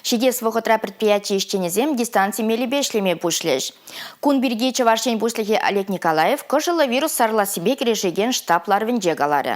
Ҫитес вӑхӑтра предприяти ӗҫченӗсем дистанци мелӗпе ӗҫлеме пуҫлӗҫ. Кун пирки Чӑваш Ен Пуҫлӑхӗ Олег Николаев кӑшӑллӑ вирус сарӑлассипе кӗрешекен штаб ларӑвӗнче каларӗ.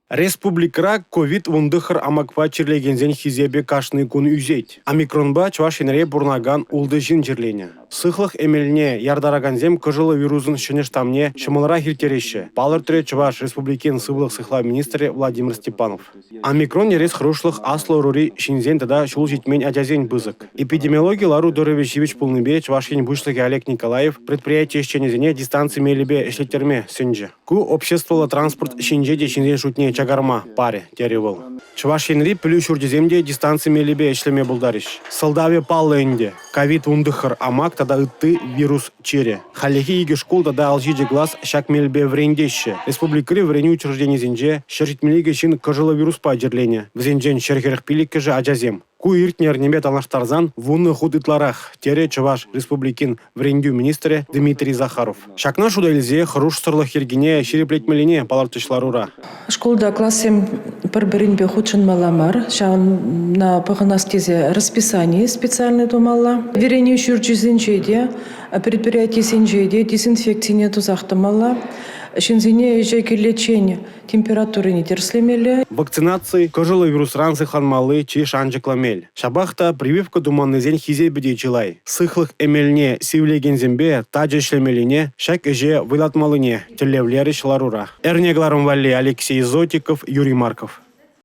Республикӑра ковид-19 амакпа чирлекенсен хисепӗ кашни кун ӳсет. Омикронпа Чӑваш Енре пурӑнакан 6 ҫын чирленӗ. Сыхлӑх эмелне яртаракансем кӑшӑллӑ вирусӑн ҫӗнӗ штамне ҫӑмӑлрах ирттереҫҫӗ, палӑртрӗ Чӑваш Республикин сывлӑх сыхлав министрӗ Владимир Степанов. Омикрон ерес хӑрушлӑх аслӑ ӑрури ҫынсен тата ҫул ҫитмен ачасен пысӑк. Эпидемиологи лару-тӑрӑвӗ ҫивӗч пулнипе Чӑваш Ен Пуҫлӑхӗ Олег Николаев предприяти ӗҫченӗсене дистанци мелӗпе ӗҫлеттерме сӗнчӗ. Ку обществӑллӑ транспорт ҫинче те ҫынсен шутне чакарма парӗ, терӗ вӑл. Чӑваш Енри пӗлӳ ҫурчӗсем те дистанци мелӗпе ӗҫлеме пултарӗҫ. Сӑлтавӗ паллӑ ӗнтӗ – ковид-19 амак тата ытти вирус чирӗ. Хальлӗхе икӗ шкул тата 57 класс ҫак мелпе вӗрентеҫҫӗ. Республикӑри вӗренӳ учрежденийӗсенче 172 ҫын кӑшӑллӑ вируспа чирленӗ. Вӗсенчен 145-ӗшӗ ачасем. Ку иртнӗ эрнепе танлаштарсан 10 хут ытларах, терӗ Чӑваш Республикин вӗрентӳ министрӗ Дмитрий Захаров. Ҫакна шута илсе хӑрушсӑрлӑх йӗркине ҫирӗплетмеллине палӑртрӗҫ ларура. Шкулта классем пӗр-пӗринпе хутшӑнмалла мар, ҫавна пӑхӑнас тесе расписани специальнӑй тумалла. Вӗренӳ ҫурчӗсенче те, предприятисенче те дезинфекцине тусах тӑмалла. Ҫынсене ӗҫе киличчен температурине тӗрӗслемелле. Вакцинаци – кӑшӑллӑ вирусран сыхланмалли чи шанчӑклӑ мел. Ҫапах та прививка туманнисен хисепӗ те чылай. Сыхлӑх эмелне сивлекенсемпе тачӑ ӗҫлемеллине, ҫак ӗҫе вӑйлатмаллине тӗллевлерӗҫ ларура. Эрне кӑларӑм валли Алексей Зотиков, Юрий Марков.